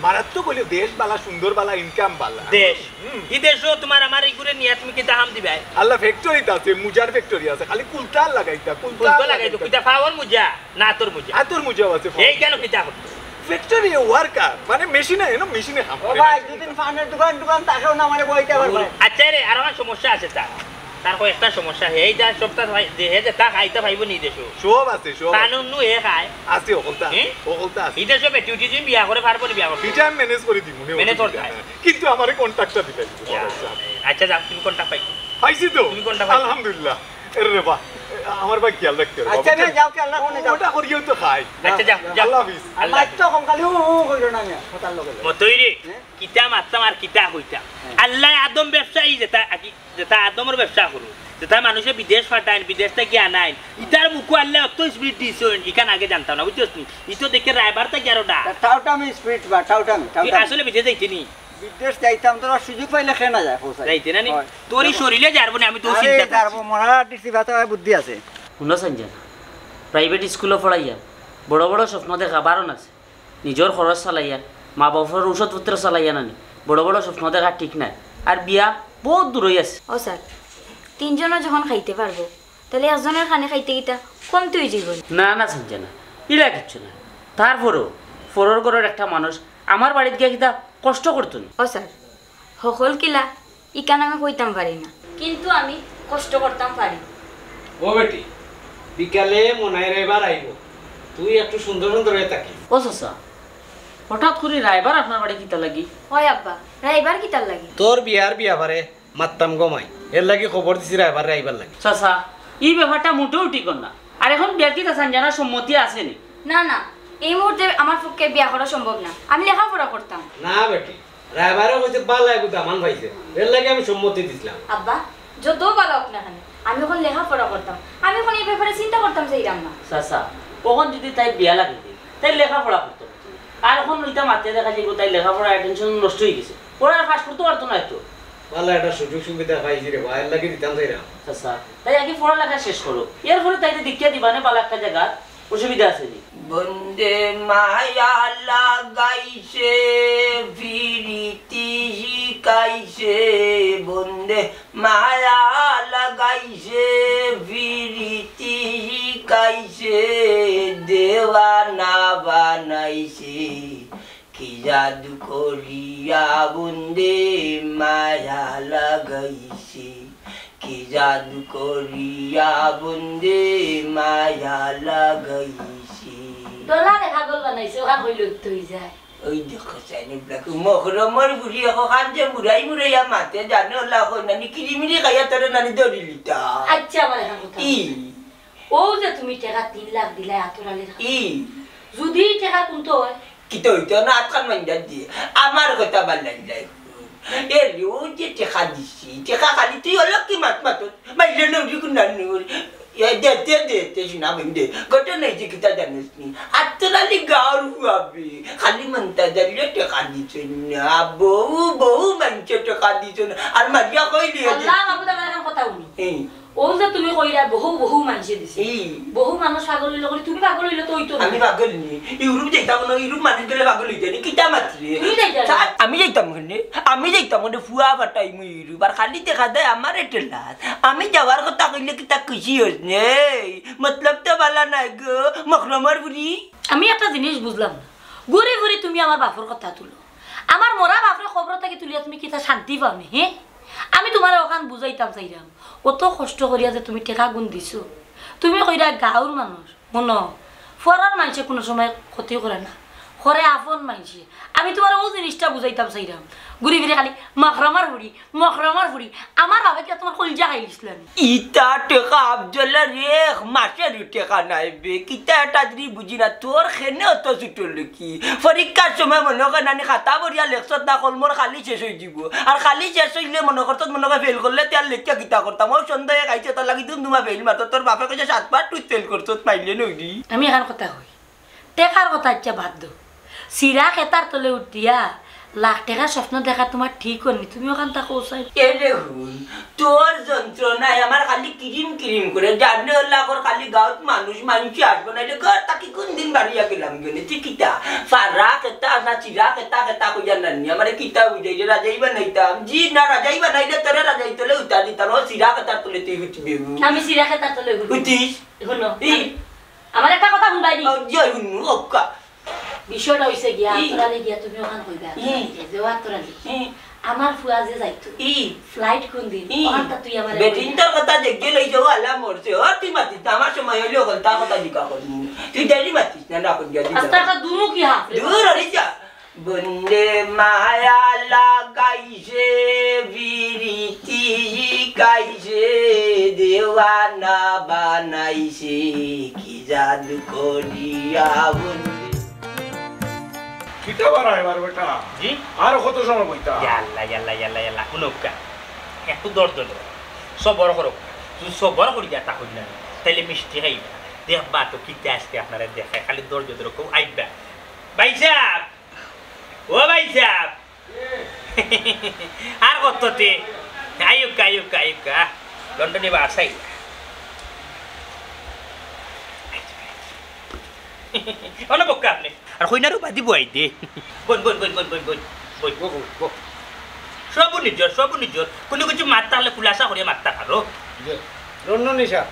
মারাত্মক অইলে দেশ বালা, সুন্দর বালা, income বালা। দেশ। হুম। ই দেশো তুমার আমার ইগুরে নিয়া তুমি কিতা কাম দিবায়? আল্লাহ, factory ত আছে, মুজার factory আছে, খালি কুলতা লাগাইতা, কুলতা কুলতা লাগাইতো, লাগাইতা। কিতা পাওর মুজা? না, আতর মুজা। আতর মুজাও আছে। এই কেন কিতা করতো? Factory worker, মানে মেশিনে, এনো মেশিনে কাম ও করে। ভাই, দুদিন পানের দোকান, দোকান তাকেও না মানে বইতে পারবে। আচ্ছা রে, আর আমার সমস্যা আছে তার। তার কয়েকটা সমস্যা, হে ইটা সবটা ভাই, যে হে যে তা খাইতে পাইবো নি দেশো। সব আছে, সব আছে। কানুন নু হে খায়। আছে, হকলতা আছে, হ্যাঁ? হকলতা আছে। ইটা সব বেটি উঠি তুমি বিয়া করে পারবো নি বিয়া করতে? ইটা আমি manage করে দিমু নে, manage করতে অসুবিধা হয়। নাই। কিন্তু আমারে contract টা দিতে হইব, ইয়া, আচ্ছা। আচ্ছা, যাও, তুমি contract পাইছো। পাইছি তো? তুমি contract পাইছো। আলহামদুলিল্লাহ। এরে রে বাহ, আমার ভাই খেয়াল রাখতে হবে। আচ্ছা, না, যাও, খেয়াল রাখো না, যাও। ওটা করিও তো খাই। আচ্ছা, যাও, যাও। আল্লাহ হাফিজ। আর আল্লাহ মাইক তো কম খালি উ উ করিও না, মিয়া, কথার লগে লগে। মতই রে, হ্যাঁ? কিতা মাততাম আর কিতা কইতাম। হ্যাঁ। আল্লাহ আদম ব্যবসায়ী যেটা আকি যেটা আদমর ব্যবসা করো, যেটা মানুষে বিদেশ পাঠাইন, বিদেশ থাকি আনাইন, ইতার মুখো আল্লাহ অত speed দিছইন, ইখান আগে জানতাম না, বুঝছস নি? ই তো দেখে রায়বার থাকি আরো ডা। তা ঠাউটা আমি speed বা, ঠাউটা আমি, তুই ঠাউটা আমি। আসলে বিদেশ যাইতে নি? বিদেশ যাইতাম, তোরা সুযোগ পাইলে কেন না যায়, হোসাই? যাইতে না নি? হয়। তোর ই শরীরে যারবো না, আমি তো আরে, চিন্তা যারবো, করছি। মরা টিসি ভাত হয় বুদ্ধি আছে। হুনো সঞ্জনা, private স্কুলো পড়াইয়া বড় বড় স্বপ্ন দেখা বারণ আছে। নিজর খরচ চালাইয়া, মা বাপর ঔষধপত্র চালাইয়া নানি, বড় বড় স্বপ্ন দেখা ঠিক নায়। আর বিয়া বউত দূরই আছে। ও স্যার, তিনজনও যখন খাইতে পারবো, তাইলে একজনর খানি খাইতে কিতা কমতি অইযিবো নি? না, না, সঞ্জনা, ইলা কিচ্ছু না। তারপরেও পরর ঘরর একটা মানুষ আমার বাড়িত গিয়া কিতা কষ্ট করতো নি? ও স্যার, হকল কিলা ইখান আমি কইতাম পারি না, কিন্তু আমি কষ্ট করতাম পারি। ও বেটি, বিকালে মনাই রায়বার আইবো, তুই একটু সুন্দর সুন্দর অইয়া থাকিস। ও চাচা, হঠাৎ করি রায়বার আপনার বাড়ি কিতার লাগি? ওই আব্বা, রায়বার কিতার লাগি? তোর বিয়ার ব্যাপারে মারতাম গো মাই। এর লাগি খবর দিছি রায়বাররে আইবার লাগি। চাচা, ই ব্যাপারটা মোটেও ঠিক না। আর এখন বিয়ার কিতা চাইন জানা সম্মতি আছে নি? না, না, এই মুহূর্তে আমার পক্ষে বিয়া করা সম্ভব না। আমি লেখাপড়া করতাম। না বেটি, রায়বারে কইছে বালা এগু দামান পাইছে, এর লাগি আমি সম্মতি দিছলাম। আব্বা, যত বালা হোক না কেনে, আমি অখন লেখাপড়া করতাম, আমি অখন এই ব্যাপারে চিন্তা করতাম চাইরাম না। চাচা, অখন যুদি তাই বিয়া লাগি দেয়, তাই লেখাপড়া করতো না। আর অখন ইতা মাতে দেখা যাইবো তাই লেখাপড়া attention নষ্ট অইগেছে, পড়া আর পাস করতো পারতো না তো। বালা একটা সুযোগ সুবিধা পাইছি রে বা, এর লাগি দিতাম চাইরাম। চাচা, তাই আগে পড়ালেখা শেষ করো, এরপরে তাইরে দেখিয়া দিবানে বালা একটা জাগা, অসুবিধা আছে নি? বন্দে মায়া লাগাইছে, ফিরিতি শিখাইছে, বন্দে মায়া লাগাইছে, ফিরিতি শিখাইছে, দেওয়ানা বানাইছে। কি জাদু করিয়া বন্দে মায়া লাগাইছে, কি জাদু করিয়া বন্দে মায়া লাগাইছে। ডলারে পাগল বানাইছে, অখান কইলে তো অই যায়। ওই দেখো, সাইনি ব্ল্যাক, মহরমর বুড়ি অখন যে মুড়াই মুড়াইয়া মাতে জানো, আল্লাহ কই নানি, কিরিমিরি খাইয়া তোরে নানি ধরিলিতা। আচ্ছা, আমার অখন কথা ই। ও যে তুমি টেকা তিন লাখ দিলায় আতর আলীর কাছে। ই। যুদি টেকা কুনতো অয়? কিতা অইতো না, আতখান মাইন্ডা দিয়ে। আমার কথা বালা লাগলাই। এ রে, ও যে টেকা দিছি, টেকা খালি তুই অলক্ষী মাত মাতস, মাইলে নৌরি কুনার নৌরি। এ, দেতে, দেতে, শুনা বইন দে। ঘটনা অইছে কিতা জানোস নি? আতর আলী গাঁওর ফুয়া বে। খালি মন্তাজ আলীয়ে টেকা দিছে না। বহু, বহু মানষে টেকা দিছে না। আর মারিয়া কইলি, এ যে আল্লাহ, বাবু, দাদা, এখন কথা হুনো। এই। ও যে তুমি কইরা বহু, বহু মানষে দিছে। এই। বহু মানুষ পাগল অইলে করি, তুমি পাগল অইলে তো অইতো না। আমি পাগল নি। ইউরোপ যাইতাম না, ইউরোপ মানুষ গেলে পাগল অই যায় নি। কিতা মাতরে? তুমি যাইতায় না। আমি যাইতাম কেনে? আমি যাইতাম কেনে? ফুয়া ফাটাইমু ইউরোপ। আর খালি দেখা যায় আমারে ঠেলাস। আমি যাওয়ার কথা কইলে কিতা খুশি অস নে? মতলব তো বালা নাই গো, মখরমর বুড়ি। আমি একটা জিনিস বুঝলাম না, ঘুরি ঘুরি তুমি আমার বাপর কথা তুলো। আমার মরা বাপরে কবর থাকি তুলিয়া তুমি কিতা শান্তি পাও নি, হে? আমি তুমারে অখান বুঝাইতাম চাইরাম, অত কষ্ট করিয়া যে তুমি টেকা গুন দিছো, তুমি কইরা গাঁওর মানুষ, হুনো, পরর মানষে কুনু সময় ক্ষতি করে না, করে আপন মানষে। আমি তুমারে অউ জিনিসটা বুঝাইতাম চাইরাম, ঘুরি ফিরি খালি মখরমর বুড়ি, মখরমর বুড়ি। আমার বাপে কিতা তুমার কইলজা খাইলিছলা নি? ইতা টেকা আফজলর এক মাসের টেকা নায় বে, কিতা এটা যদি বুঝি না, তোর কেনে অত ছুটো লুকি? পরীক্ষার সময় মনো কর নানি খাতা ভরিয়া লেখছত না, কলমর খালি শেষ অই যিবো। আর খালি শেষ অইলে মনো করছত, মনো কর ফেইল করলে তে আর লেখিয়া কিতা করতাম? অউ সন্দেহ এক আইছে, তোর লাগি দুম দুমা ফেইল মারতো, তোর বাপে কইছে সাতবার তুই ফেইল করছত, পাইলে নইরি। আমি অখান কথা কই, টেকার কথা আইচ্ছা বাদ দেও। চিরা খেতার তলে উঠিয়া লাখ টেকার স্বপ্ন দেখা তুমার ঠিক অয়নি, তুমি অখান থাকো চাই। এ রে হুন, তোর যন্ত্রণায় আমার খালি কিরিম কিরিম করে, জানে আল্লাহ কর খালি গাঁওত মানুষ, মানষে আসবো না, এলে ঘর থাকি কুন দিন বাড়িয়া গেলাম গেলে, তুই কিতা? ফারা খেতা না চিরা খেতা খেতা কইয়া নানি, আমারে কিতা বুঝাইলে রাজাই বানাইতাম? জি না, রাজাই বানাইলে তোরে রাজাই তলে উঠা দিতাম, ও চিরা খেতার তলে তুই উঠবি। আমি চিরা খেতার তলে উঠবো। উঠিস? হুনো, ই। আমি আমার একটা কথা হুনবায়নি। ও, জি, হুনমু, ওক্কা। বিষয়টা অইছে গিয়া, ই। আতর আলী গিয়া তুমি অখান কইবা, ই। যে ও আতর আলী, ই। আমার ফুয়া যে যাইতো, ই। Flight কুন দিন, ই। অখানটা তুই আমারে বেটিন্তর কথা দেখিয়া লই যাও, আলা মরছে। ও, তুই মাতিস না, আমার সময় অইলে হকলতা কথা জিকা করমু। তুই দেরি মাতিস না, না করিয়া দিস। আস্তা একটা দুমু কি হাফ রে? দূর হরি যা। বন্দে মায়া লাগাইছে, পিরিতি শিখাইছে, দেওয়ানা বানাইছে, কি জাদু করিয়া বন্দে। কিতা বারা এবার বেটা? জি? আর কত সময় বইতা? ইয়াল্লা, ইয়াল্লা, ইয়াল্লা, ইয়াল্লা, হুনউক্কা। একটু ধৈর্য ধরো। সবর করো। যদি সবর করিয়া তা করি না, তাইলে মিষ্টি খাইবা। দেখবা তো কিতা আজকে আপনারে দেখাই। খালি ধৈর্য ধরো, কেউ আইবা। ভাইসাব! ও ভাইসাব, আর কত তে? আইউক্কা, আইউক্কা, আইউক্কা। লন্ডনি বা আসাই। অনো বউক্কা আপনে। আর কইনারও বাদি বই দে। বইন, বইন, বইন। বইন। বউ, বউ, বউ। সব নিজর, সব নিজর। কুনু কিছু মাত থাকলে খুলাসা করিয়া মাততা পারো। জি। লন্ডনি সাব,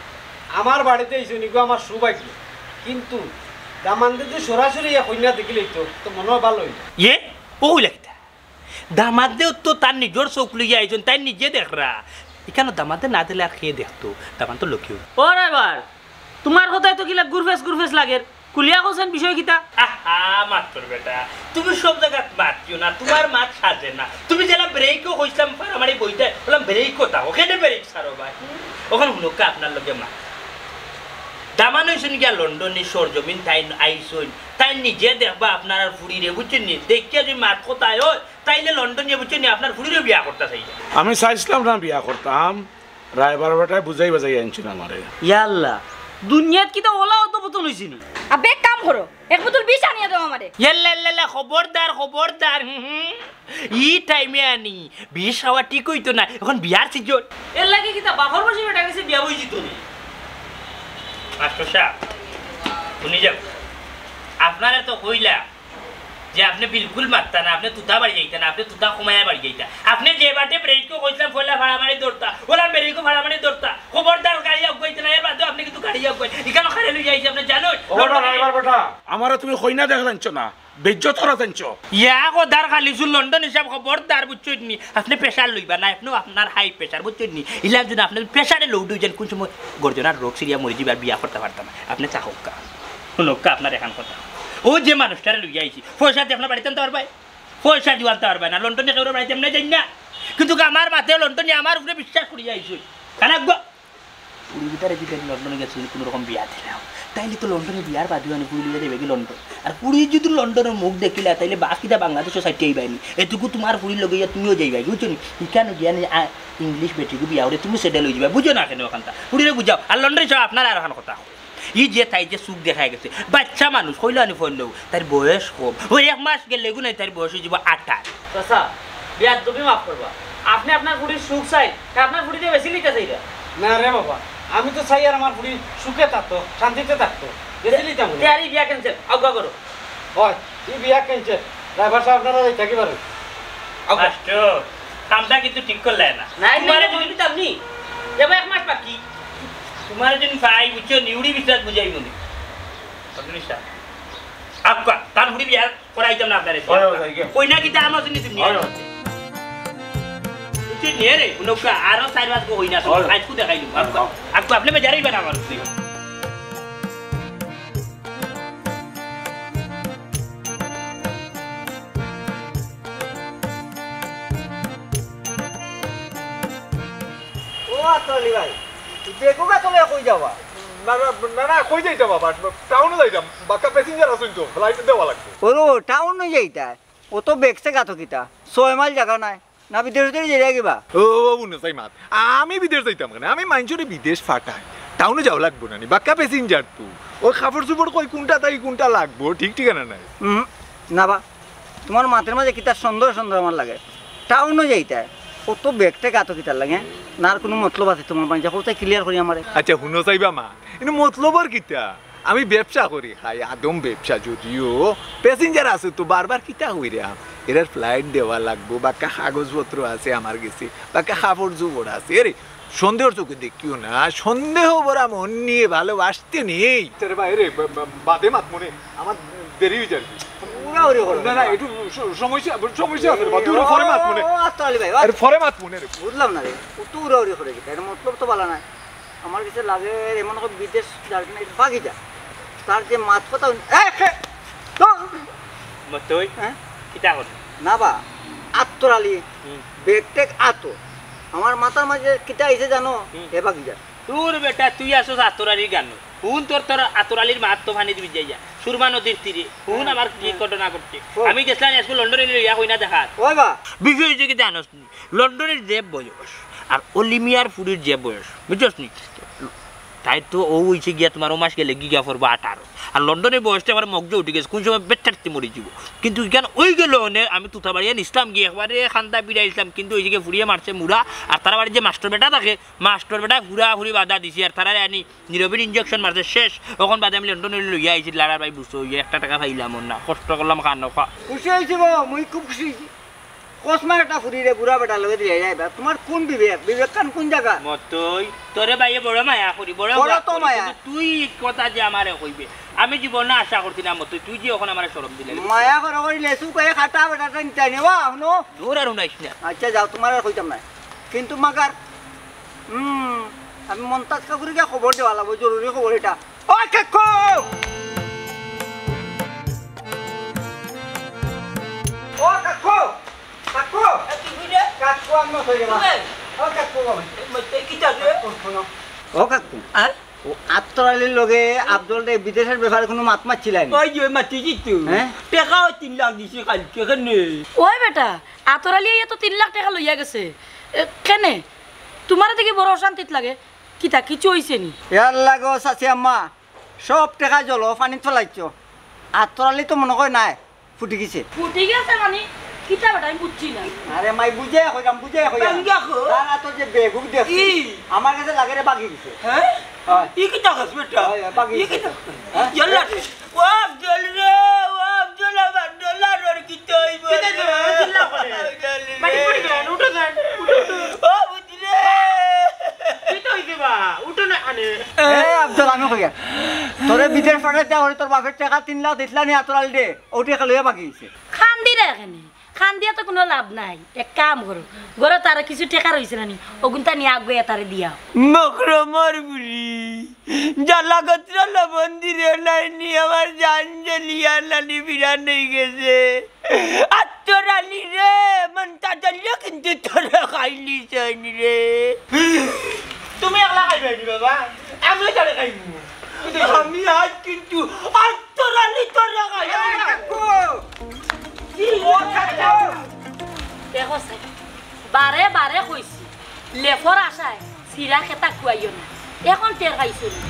আমার বাড়িত আইছইন, ইগু আমার সৌভাগ্য। কিন্তু দামান্দে যদি সরাসরি ইয়া কইনা দেখিলেইতো, তো মনো অয় ভালা অইলো। ইয়ে, ও কইলা কিতা? দামান্দেও তো তার নিজর চউখ লইয়া আইছইন, তাইন নিজে দেখরা। ইখানো দামান্দে না দেখলে আর কে দেখতো? দামান্দ তো লক্ষ্মী। ও ড্রাইভার, তুমার কথায় তো কিলা গুরফেস গুরফেস লাগের। খুলিয়া কওছাইন বিষয় কিতা? আহা, মাতর বেটা, তুমি সব জাগাত মাতিও না, তুমার মাত সাজে না। তুমি যেলা ব্রেকও কইছলাম, ফাড়ামারি বইতে, বললাম ব্রেকও থাকো, কেনে ব্রেক ছাড়ো ভাই? অখন হুনউক্কা আপনার লগে মাত। দামান অইছইন গিয়া লন্ডনি, সরজমিন তাইন আইছইন, তাইন নিজে দেখবা আপনার আর ফুড়িরে, বুঝছইন নি? দেখিয়া যদি মাত কথায় অয়, তাইলে লন্ডনিয়ে, বুঝছইন নি, আপনার ফুড়িরে বিয়া করতা চাইরা। আমি চাইছলাম না বিয়া করতাম, রায়বার বেটায় বুঝাই বাজাই আনছইন আমারে। ইয়াল্লা, দুনিয়াত কিতা অলা অধঃপতন অইছে নি? আব্বা, এক কাম করো, এক বোতল বিষ আনিয়া দেও আমারে। ইয়াল্লা, ইয়াল্লা, ইয়াল্লা, খবরদার, খবরদার, হুম, হুম। ই টাইমে আনি বিষ খাওয়া ঠিক অইতো না, অখন বিয়ার সিজন। এরলাগি কিতা বাপর বয়সী বেটার গেছে বিয়া বইছি তো নি? মাস্টার সাব, হুনি যাও, আপনারে তো কইলাম যে আপনে বিলকুল মাততা না, আপনে তুতা বাড়ি যাইতা না, আপনে তুতা কমাইয়া বাড়ি যাইতা। আপনে যে বাটে ব্রেকও কইছলাম, পয়লা ফাড়ামারি ধরতা, অলা ব্রেকও ফাড়ামারি ধরতা। খবরদার গাড়ি আগুয়াইতা না, এর বাদেও আপনে কিন্তু গাড়ি আগুয়াই। ইখানো কারে লইয়া আইছি আপনে জানইন? ও বেটা, ড্রাইভার বেটা, আমারে তুমি কইনা দেখা জানছো না, বেইজ্জত করা জানছো। ইয়া খোদার খালি চুল লন্ডনি সাব, খবরদার বুঝছইন নি? আপনে প্রেশার লইবা না, আপনেও আপনার হাই প্রেশার বুঝছইন নি? ইলাম যদি আপনে প্রেশারে লোড অইযাইন, কুন সময় গর্দনার রোগ সিরিয়া মরি যিবা, আর বিয়া করতা পারতা না। আপনে চাকউক্কা। হুনউক্কা আপনার এখান কথা। অউ যে মানুষটারে লইয়া আইছি, পয়সা দি আপনার বাড়িত আনতা পারবায়? পয়সা দি আনতা পারবায় না। লন্ডনি কেউর বাড়িত এমনে যাইন না। কিন্তু আমার মাতে লন্ডনি আমার উপরে বিশ্বাস করিয়া আইছইন। কারণ আগুয়া ফুড়ি ভিতরে যদি লন্ডনে গেছে যদি কুনু রকম বিয়া দিলাম, তাইলে তো লন্ডনে বিয়ার বাদেও আনি ফুড়ি লইয়া যাইবাগি লন্ডন। আর ফুড়ি যদি লন্ডনর মুখ দেখিলা, তাইলে বাকিটা বাংলাদেশও সাইডে আইবায় নি। এটুকু তুমার ফুড়ির লগে ইয়া তুমিও যাইবায়, বুঝছো নি? ইখান গিয়া নি, আ, ইংলিশ বেটিগু বিয়া করি তুমি সেটেল অইযিবায়, বুঝো না কেনে অখানতা? ফুড়িরে বুঝাও। আর লন্ডনি সাব আপনার আর এখান কথা। ই যে তাই যে চউখ দেখাই গেছে, বাইচ্চা মানুষ, কইলা নি ফোন দেও, তাইর বয়স কম। অউ এক মাস গেলেগু নাই, তাইর বয়স অইযিবো আঠারো। চাচা, বেয়াদবি মাফ করবা। আপনে আপনার ফুড়ির সুখ চাইন, তে আপনার ফুড়িরে বেচিলিতা চাইরা? না রে বাবা, আমি তো চাই আর আমার ফুড়ি সুখে থাকতো, শান্তিতে থাকতো। বেচিলিতাম নি। তে আর ই বিয়া ক্যান্সেল, আগুয়া করো। অয়, ই বিয়া ক্যান্সেল। ড্রাইভার সাব, আপনারা যাইতা পারইন। আগুয়া। মাস্টার, কামটা কিন্তু ঠিক করলায় না। না, না, তুমারে না, যদি আমি তো আপনি। এবার এক মাস বাকি। তুমারে যদি পাই, বুঝছো, নিউড়ি বিশ্বাস বুঝাই মনে। বুঝলি স্যার? আগুয়া, তান ফুড়ি বিয়া করাইতাম না আপনারে। অয়, অয়, অয়, কি? কইনা কিতা আমার জন্য তুমি অয়, অয়। বুঝছো, নিয়ে রে, উনকা আরো চাইর পাঁচ গো কইনা আছে, অয়। আইজকু দেখাইলু। আগুয়া, অয়। আগুয়া, আপনে বেজার অইবা না আমার। ও আতর আলী ভাই, ব্যাগও গাতো লইয়া কই যাওয়া? না, না, না, না, কই যাইতাম আবার? টাউনো যাইতাম, বাক্কা প্যাসেঞ্জার আছইন তো, ফ্লাইট দেওয়া লাগবো। ওরো, টাউনো যাইতায়? অত ব্যাগ-স্যাগ গাতো কিতা? ছয় মাইল জাগা নাই। না বিদেশ উদেশ যাইরা কিবা? ও, ও, হুনো চাই মাত। আমি বিদেশ যাইতাম কেনে? আমি মাইনষরে বিদেশ ফাটাই। টাউনো যাওয়া লাগবো না নি? বাক্কা প্যাসেঞ্জার তো। অউ কাপড়-চুপড় কই কুনটা থাকি কুনটা লাগবো, ঠিক ঠিকানা নাই। উম, না বা, তুমার মাতের মাঝে কিতা সন্দেহ সন্দেহ আমার লাগে। টাউনো যাইতায়, অত ব্যাগ-ট্যাগ গাতো কিতার লাগে? না আর কুনু মতলব আছে তুমার মাঝে? কথাটা ক্লিয়ার করি আমারে। আচ্ছা, হুনো চাইবা মা, ইনো মতলবর কিতা? আমি ব্যবসা করি খাই, আদম ব্যবসা যদিও। প্যাসেঞ্জার আছে তো, বারবার কিতা কইরাম? এরার ফ্লাইট দেওয়া লাগবো, বাক্কা কাগজপত্র আছে আমার গেছে, বাক্কা কাপড়-চুপড় আছে। এরে, সন্দেহর চোখে দেখিও না, সন্দেহ ভরা মন নিয়ে ভালোবাসতে নেই। আরে ভাই, এরে, বা-, বা-, বাদে মাতমুনে, আমার দেরি অই যার। উড়াউড়ি করো না, না, না। একটু স-, সমস্যা, সমস্যা আছে রে বা, তুই পরে মাতমুনে। ও, আতর আলী ভাই, ও আরে, পরে মাতমুনে রে। বুঝলাম না রে, ও তো উড়াউড়ি করে দিতে, এর মতলব তো ভালা নায়। আমার গেছে লাগে এমন কো বিদেশ যার কিনা একটু বাগি যা। তার যে মাত কথা হুন-, এ, খে-, তো মতই? হ্যাঁ? কিতা কর? না বা, আতর আলী, হুম। ব্যাগ-ট্যাগ আতো। আমার মাথার মাঝে কিতা আইছে জানো? হুম। হে বাগি যা। দূর বেটা, তুই আছস আতর আলীর গানো। হুন তোর, তোর আতর আলীর মাত তো ফানিত ভিজাইয়া। সুরমা নদীর তীরে। হুন হ্যাঁ, আমার কি হ্যাঁ। ঘটনা ঘটছে। ও। আমি গেছলাম আইজকু লন্ডনে লইয়া কইনা দেখাত। ওই বা। বিষয় অইছে কিতা জানোস? লন্ডনের যে বয়স আর অলি মিয়ার ফুড়ির যে বয়স, বুঝছস নি? তাইর তো অউ অইছে গিয়া তুমার অউ মাস গেলেগি গিয়া পড়বো আঠারো। আর লন্ডনের বয়সটা আমার মগজো উঠি গেছে, কুন সময় বেটারতে মরি যিবো। কিন্তু ইখান অইগেলো অনে আমি তুতা বাড়িয়া নিছলাম গিয়া একবারে কান্দা বিরাইছলাম, কিন্তু অউ জাগা ফুড়িয়ে মারছে মুড়া, আর তারার বাড়িত যে মাস্টর বেটা থাকে, মাস্টর বেটায় পুরাপুরি বাধা দিছে, আর তারারে আনি নিরবিন ইঞ্জেকশন মারছে, শেষ। অখন বাদে আমি লন্ডন অইলে লইয়া আইছি, লাড়ার ভাই বুঝছো, অউ একটা টেকা পাইলাম না, কষ্ট করলাম খানো খা। খুশি অইছি গো, মুই খুব খুশি অইছি। কসমা একটা ফুড়িরে বুড়া বেটার লগে দিলে যাইবা। তুমার কুন বিবেক? বিবেক খান কুন জাগা? মতই, তোরে ভাইয়ে বড় মায়া করি, বড় বড় তো মায়া। কিন্তু তুই ই কথা যে আমারে কইবে, আমি জীবনে আশা করছি না মতই, তুই যে অখন আমারে শরম দিলে। মায়া করো করি লেসু কয়ে খাটা বেটাটা নিতে আনি, ওয়া, হুনো? দূর আর হুনাইস না। আচ্ছা যাও, তুমারে আর কইতাম না। কিন্তু মাগার, হুম, আমি মন্তাজ কাকুরে গিয়া খবর দেওয়া লাগবো, জরুরি খবর ইটা। ও কাকু! কাকু, আমি নষ্ট হয়ে গেলাম। ওই। ও কাকু, বাবা। এই মধ্যে কি চাস রে? কাকু, শোনো। ও কাকু। আর? ও আতর আলীর লগে আফজলরে বিদেশর ব্যাপারে কুনু মাত মাতছিলায় নি? ওই যে মাতিছি তো। হ্যাঁ? টেকাও তিন লাখ দিছি কালকে, কেনে? ওই বেটা, আতর আলী আইয়া তো তিন লাখ টেকা লইয়া গেছে। এ, কেনে? তুমারে দেখি বড় অশান্তিত লাগে। কিতা, কিছু অইছে নি? ইয়ার লাগো, চাচি আম্মা, সব টেকা জলো পানিত ফালাইছো। আতর আলী তো মনো কয় নাই, ফুটি গেছে। ফুটি গেছে মানে? কিতা বেটা, আমি বুঝছি না। আরে মাই, বুঝাইয়া কইরাম, বুঝাইয়া কইরাম। ভাঙ্গা কো। তার আতো যে বেগুক দেখছি, ই। আমার কাছে লাগে রে, ভাগি গেছে। হ্যাঁ? হয়। ই কিতা কস বেটা? হয়, হয়, ভাগি ই গেছে। কিতা? হ্যাঁ? ইয়াল্লা। ও আফজল রে, ও আফজল, আমার ডলার আর কিতা অইবো রে? কিতা অইবো? চিল্লা করে। আফজল রে। মাটি পড়ি গেল, উঠো যান, উঠো, উঠো। ও বুঝলে। কিতা অইছে বা? উঠো না কানে। এ আফজল, আমি কইয়ার। তোরে বিদেশ পাঠাইতে হলে তোর বাপের টেকা তিন লাখ দিছলা নি আতর আলীরে, ও টেকা লইয়া ভাগি গেছে। কান্দি না কেনে? কান্দিয়া তো কুনু লাভ নাই। এক কাম করো, ঘরো তার কিছু টেকা রইছে না নি, অগুনতা নিয়া আগুয়া তারে দিয়াও। মকরমর বুড়ি, জ্বালা গত্র লবণ দিরে নাইনি, আমার জান জ্বলিয়া নানি বিরান অই গেছে। আতর আলী রে, মনটা জ্বলিয়া কিন্তু তোরা খাইলি চাইনি রে। তুমি একলা খাইবে নি বাবা, আমিও তারে খাইমু। আমি আজ কিন্তু আতর আলী তোরা খাইমু। এই কাকু! কি? ও কাকু! দেখো সাই, বারে বারে কইছি, লেফর আশায় চিরা খেতা খুয়াইও না। এখন টের পাইছো নি?